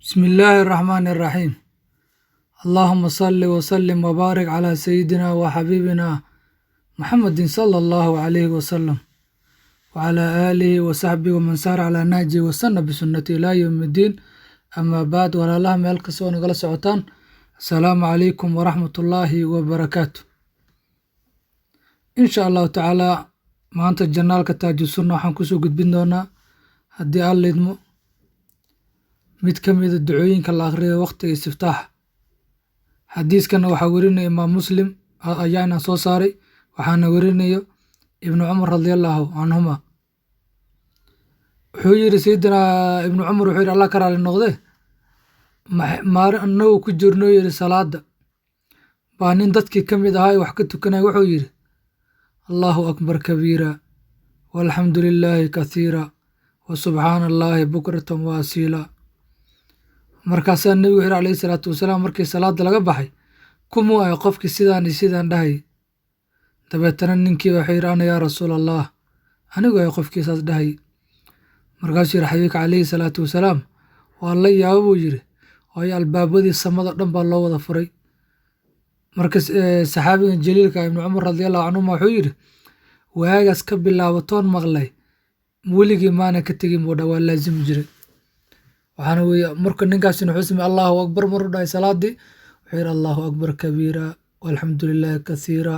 بسم الله الرحمن الرحيم. اللهم صل وسلم وبارك على سيدنا وحبيبنا محمد صلى الله عليه وسلم وعلى آله وصحبه ومن سار على نهجه وسن بسنته إلى يوم الدين. أما بعد، walaalaha meel kastoo nagala socotaan, asalaamu calaykum waraxmatullaahi wabarakaatu. Insha Allahu tacaala, maanta channelka Taaju Sunna waxaan kusoo gudbin doonaa, haddii Alla idmo, mid ka mida ducooyinka la akhriyo waqtiga istiftaaxa. Xadiiskana waxaa werinaya Imaam Muslim ayaana soo saaray, waxaana werinayo Ibnu Cumar radiallahu canhuma. Wuxuu yidhi Sayidina Ibnu Cumar, wuxuu yidhi, Allah ka raali noqde, maalin annagu ku jirno, yidhi, salaada baa nin dadkii ka mid ahaa wax ka tukanaya wuxuu yidhi: "Allahu akbar kabiira, walxamdu lilaahi kathiira, wa subxaana Allaahi bukratan wa asiila." Markaasaa Nebigu wuxuu yidhi calayhi salaatu wasalaam, markii salaada laga baxay, "Kumuu ay qofkii sidaan iyo sidaan dhahayay?" Dabeetana ninkii wuxuu yidhi: "Ana yaa Rasuul Allah, anigu ay qofkii saas dhahayay." Markaasuu yidhi xabiibka calayhi salaatu wasalaam: "Waa la yaabo," buu yidhi, "waayo albaabadii samada dhan baa loo wada furay." Marka saxaabigan jaliilka Ibnu Cumar radiallahu canhuma wuxuu yidhi: "Waagaas ka bilaabatoon maqlay, weligii maana ka tegin," buu dha, "waa laazimi jiray." Waxaana weeye, marka ninkaasina wuxuu samey Allahu akbar maruu dhahay salaadii, wuxuu yidhi: "Allahu akbar kabiira, walxamdu lilaahi kathiira,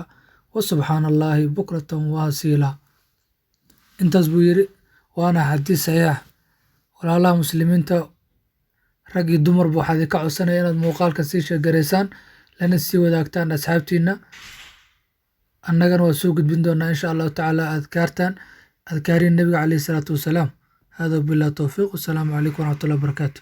wa subxaana Allaahi bukratan wa asiila." Intaas buu yidhi, waana xadiis saxiix. Walaalaha muslimiinta, rag iyo dumarba, waxaa idinka codsanaya inaad muuqaalka sii share-garaysaan, lana sii wadaagtaan asxaabtiina. Annagana waa soo gudbin doonaa, insha Allahu tacaala, adkaartan, adkaarihi Nebiga caleyhi salaatu wasalaam. Hada billahi towfiiq, wasalaamu calaykum waraxmatullahi wabarakaatu.